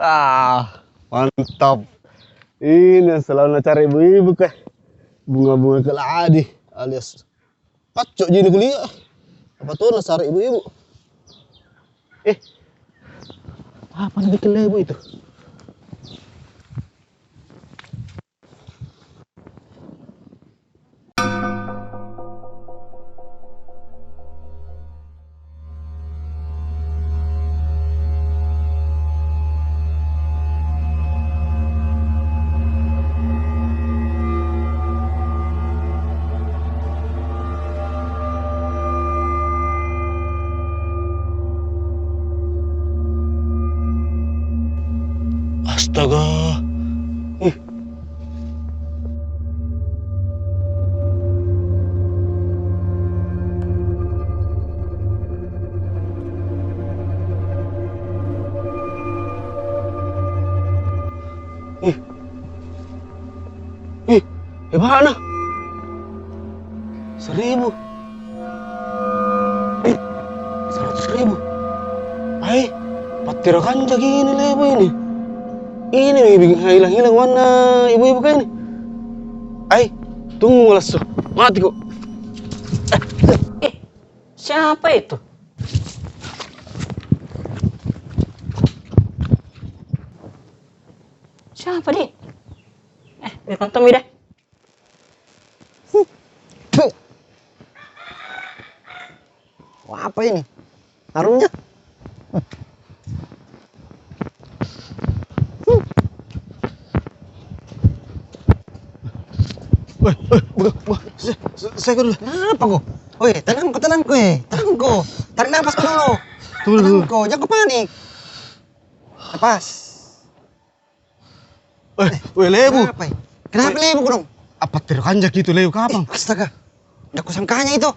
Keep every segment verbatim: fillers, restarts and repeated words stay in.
Ah, mantap. Ini yang selalu na cari ibu-ibu kah? Bunga-bunga keladi alias pacok ji ini kuliah. Apa tuh na cari ibu-ibu? Eh, apa na bikin lebu itu? Astaga. Ih. Ih. Ih, hebatna. Seribu. Ih, seratus ribu. Ai, patirakan jaki ini lebu ini. Ini mi bikin hilang-hilang warna ibu-ibu kah ini. Ai, tunggu lasu. Mati ko. Eh, eh, siapa itu? Siapa, Dik? Eh, biar tonton mi deh. Puh. Wah, apa ini? Harumnya. Weh, weh, buka, buka. Saya, saya, saya dulu. Kenapa ko? Weh, tenang ko, tenang ko, eh. Tenang ko. Tarik napas ko dulu. Tunggu dulu. Tenang ko, jangan ko panik. Lepas. Eh, weh, lebu. Kenapa, eh? Kenapa lebu kodong? Apa terkanjak itu lebu kapang? Eh, astaga. Ndak kusangkanya itu.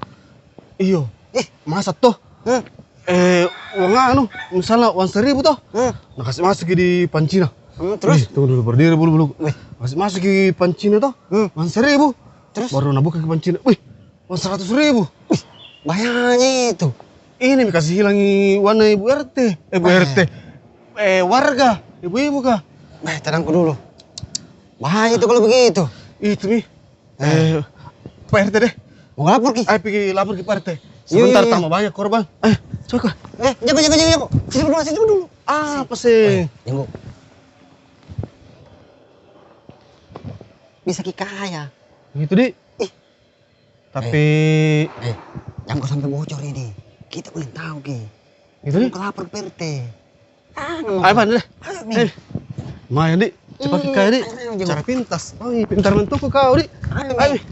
Iyo. Eh. Masa toh? Hah? Eh, uang anu, misalnya uang seribu toh? Hah? Na kasih masuk ki di pancina. Hmm, terus? Eh, tunggu dulu, berdiri dulu, dulu. Weh. Kasih masuk ki pancina toh? Hmm. Uang seribu. Terus? Baru na buka ki pancina. Wih, uang seratus ribu. Wih, banyaknya itu. Ini mi kasih hilangi warna ibu R T. Eh, ibu R T. Eh, warga. Ibu-ibu kah? Eh, tenang ko dulu. Bahaya itu kalau begitu. Itu mi. Eh. Eh, Pak R T deh. Mau lapor ki? Ayo pergi lapor ki Pak R T. Iya, iya, iya. Sebentar tambah banyak korban. Eh, coba. Eh, jangan, jangan, jangan, jangan. Sini dulu, sini dulu. Apa sih? Eh, jenguk. Bisa ki kaya. Gitu, Dik. Ih. Tapi eh, eh, jangan ko sampai bocor ini. Kita belum tahu ki. Gitu, Dik. Kita ko lapor Pak R T. Ah, ayo, Pan, deh. Ayo, Mi. Eh, lumayan, Dik. Cepat ki kaya, Dik. Ayo, jenguk. Cara pintas. Oh, iya, pintar mentuku kau, Dik. Ayo, Mi. Ayo, Mi.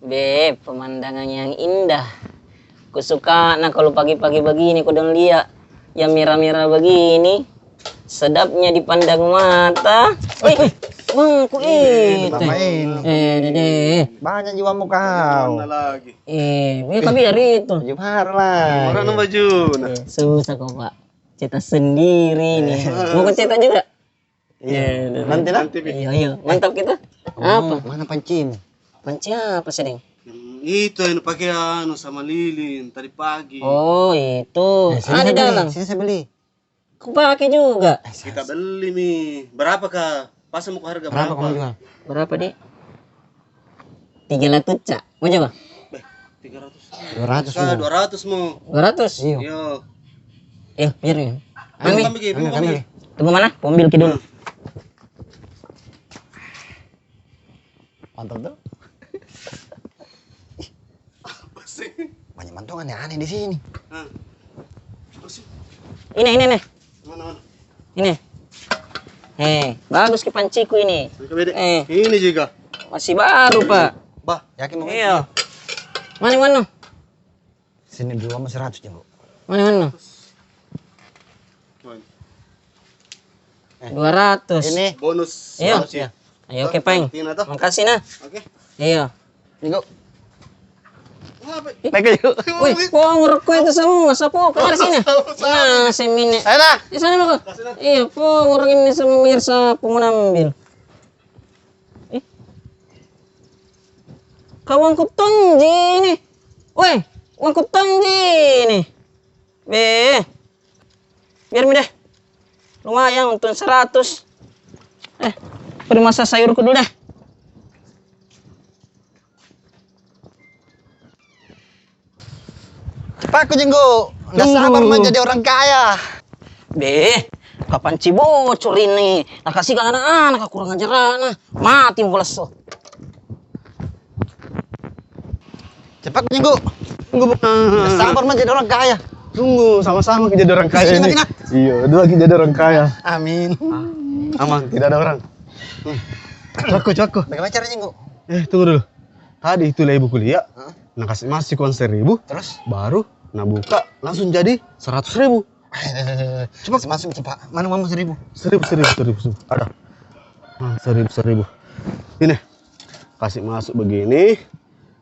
Be, pemandangan yang indah. Kusuka na kalau pagi-pagi begini, kodong lia yang merah-merah begini. Sedapnya dipandang mata. Wih, mangkuk itu. Eh, Dede. Banyak jiwamu kau. Mana lagi? Eh, ini tapi hari itu. Baju baru lah. Orang nang baju. Susah kau, Pak. Cetak sendiri nih. Mau kau cetak juga? Iya. Nanti lah. Iya, iya. Mantap kita. Apa? Mana pancimu? Panci apa, Sedeng? Itu yang pakai anu sama lilin tadi pagi. Oh, itu. Ada dalam. Sini saya beli. Kupake juga. Kita beli mi. Berapa kah? Pasang muka harga berapa? Berapa, Dek? Tiga ratus, Cak. Mau coba? Beh, tiga ratus. Dua ratus. Dua ratus mau. Dua ratus? Iya. Iya, biar ni. Ambil, ambil, ambil. Tunggu mana? Ambil ki dulu. Mantap tuh. Apa sih? Banyak mantu aneh-aneh di sini. Hah? Apa sih? Ini, ini, ini. Mana, mana? Ini. Eh, bagus ki panciku ini. Eh. Ini juga. Masih baru, Pak. Bah, yakin mau? Iya. Mana, mana? Sini dulu sama seratus, Jenggo. Mana, mana? Dua ratus. Ini bonus. Iya. Ayo, oke, Peng. Makasih, nah. Oke. Iya. Ini, Go. Wih, pengurus itu semua, sapu, keluar sini. Nah, semine. Ayo, nah. Di sana, Go. Iya, pengurus ini semua, biar sapu mau ambil. Eh. Kawan ku tonji ini. Weh, kawan ku tonji ini. Beh. Biar mi deh. Lumayan untung seratus. Eh, pergi masak sayurku dulu deh. Cepat ko, Jenggo. Nggak sabar mau jadi orang kaya. Beh, kapan ci bocor ini? Nah, kasih ke anak-anak, kurang ajar anak. Mati bolas so. Cepat, Jenggo. Tunggu, Bu. Nggak sabar mau jadi orang kaya. Tunggu, sama-sama kita jadi orang kaya ini. Iya, dua kita jadi orang kaya. Amin. Aman, tidak ada orang. Coko, coko. Bagaimana caranya, Jenggo? Eh, tunggu dulu. Tadi itu lah ibu kuliah. Hah? Nah, kasih masuk uang seribu. Terus? Baru, nah buka, langsung jadi seratus ribu. Cepat. Masuk, cepat. Mana uangmu seribu? Seribu, seribu, seribu, seribu. Ada. Nah, seribu, seribu. Ini. Kasih masuk begini.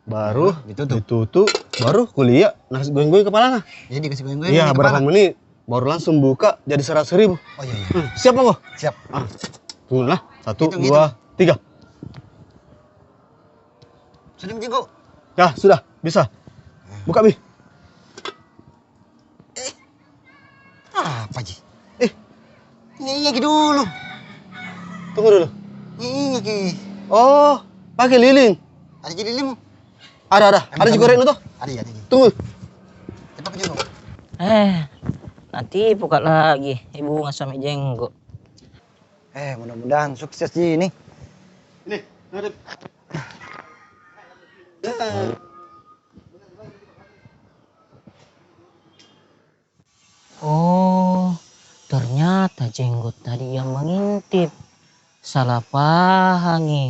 Baru ditutup. Ditutup, baru kuliah, nah, kasih goyang-goyang kepala, nah. Jadi kasih goyang-goyang. Iya, berapa menit, baru langsung buka, jadi seratus ribu. Oh, iya, iya. Hmm, siap, Bang? Siap. Ah, tunggu lah. Satu, dua, tiga. Sudah, Jenggo? Ya, sudah, bisa. Buka mi. Eh, apa ji? Eh. Ini, ini ki dulu. Tunggu dulu. Ini, ini ki. Oh, pakai lilin. Ada ji lilin? Ada, ada. Ada ji korek nu toh? Ada ji, ada ji. Tunggu. Cepat ki dulu. Eh, nanti buka lagi. Ibu ngasih sama Jenggo. Eh, mudah-mudahan sukses ji ini. Ini, ngadep. Oh, ternyata Jenggo tadi yang mengintip. Salah paham i.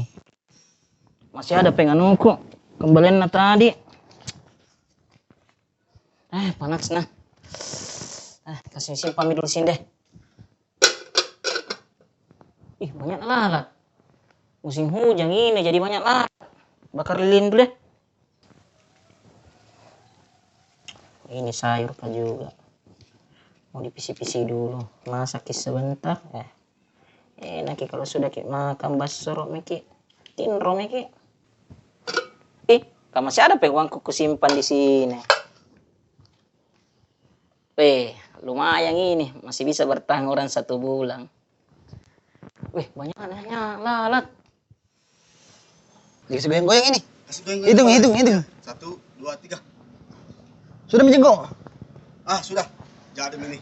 Masih ada penganuku, kembalianna tadi. Eh, panas nah. Eh, kasih simpan mi dulu sini deh. Ih, banyak lalat. Musim hujan ini jadi banyak lalat. Bakar lilin dulu deh. Ini sayur ka juga. Mau dipisi-pisi dulu. Masak ki sebentar. Eh. Enak ki kalau sudah ki makan bassoro mi ki. Tinro mi ki. Ih, ka masih ada pe uangku kusimpan di sini. Weh, lumayan ini, masih bisa bertahan orang satu bulan. Weh, banyak anaknya lalat. Dikasih goyang-goyang ini. Kasih goyang-goyang. Hitung, hitung, hitung. Satu, dua, tiga. Sudah mi, Jenggo? Ah, sudah. Jadi ini.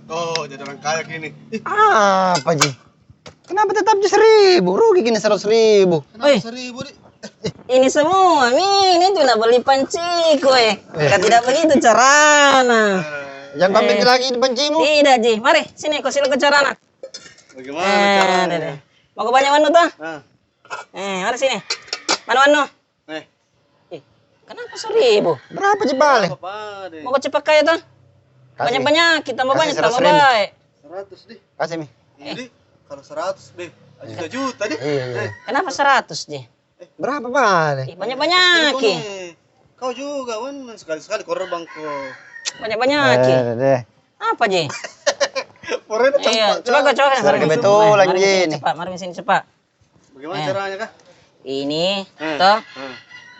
Oh, jadi orang kaya gini. Ih. Apa ji? Kenapa tetap ji seribu? Rugi gini seratus ribu. Kenapa seribu, Dik? Ini semua mi, ini tu na beli panciku, eh. Kan tidak begitu carana. Jangan kau ambil lagi pancimu. Tidak ji. Mari, sini, kau silok ke carana. Bagaimana caranya? Mau kau banyak uangnu toh? Ah. Eh, mari sini. Mana uangnu? Eh. Eh, kenapa seribu? Berapa ji pale? Mau kau cepat kaya toh? Banyak-banyak, tambah banyak, tambah baik. Seratus, Dik. Kasih mi. Dik, kalau seratus, Dik. Juta-juta, Dik. Iya, iya. Kenapa seratus ji? Berapa pale? Eh, banyak-banyak ki. Kau juga, Wan, sekali-sekali korban ko. Banyak-banyak ki. Apa ji? Iya, coba kau, coba kau. Mari sini cepat, mari sini cepat. Bagaimana caranya kah? Ini toh.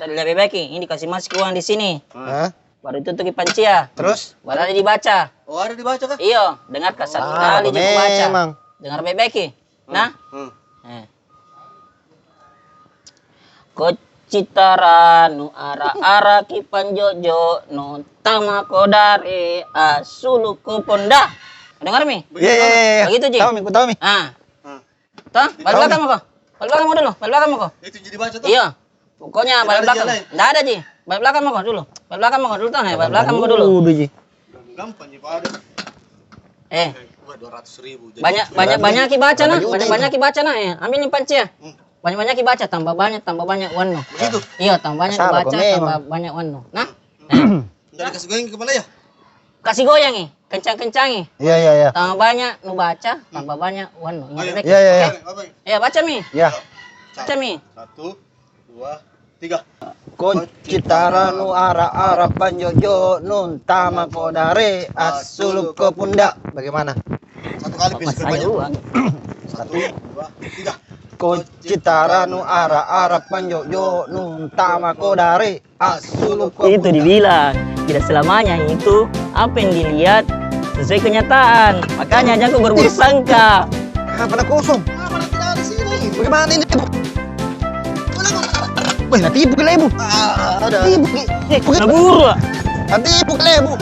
Tadi lebih baik ini dikasih masuk uang di sini. Baru tutup ki pancia. Terus? Baru ada dibaca. Oh, ada dibaca kah? Iyo, dengar kah satu kali ji baca. Dengar baik-baik ki. Nah. Eh. Ko citara nu ara-ara ki panjojo nu tama ko dare asulu ko ponda. Dengar mi? Iya, iya, iya. Begitu ji. Tahu mi, ku tahu mi. Ah. Toh, balik belakang mako. Balik belakang mako dulu, balik belakang mako. Itu ji dibaca toh? Iya. Pokoknya balik belakang. Ndak ada ji. Balik belakang mako dulu. Balik belakang mako dulu toh, eh, balik belakang mako dulu. Gampang ji pada. Eh. Banyak, banyak, banyak ki baca nah, banyak, banyak ki baca nah, eh. Ambil ni panci ya. Banyak-banyak ki baca, tambah banyak, tambah banyak uangnu. Begitu? Iya, tambah banyak ki baca, tambah banyak uangnu. Nah. Dari kasih goyang kepala ya? Kasih goyang, eh. Kencang-kencang, eh. Iya, iya, iya. Tambah banyak nu baca, tambah banyak uangnu. Ingat baik. Iya, iya, iya. Iya, baca mi. Iya. Baca mi. Satu, dua, tiga. Ko citara nu ara-ara panjojo nu tama ko dare asulu ko punda. Bagaimana? Satu kali. Satu, dua, tiga. Ko citara nu ara-ara panjojo nu tama ko dare. Itu dibilang, tidak selamanya itu apa yang dilihat Sesuai kenyataan. Makanya jangan kau berburuk sangka. Ah, pada kosong. Ah, pada tidak ada sini. Bagaimana ini, Lebu? Weh, natipu ki, Lebu. Ah, ada. Natipu ki. Eh, kau kabur lah. Natipu ki, Lebu.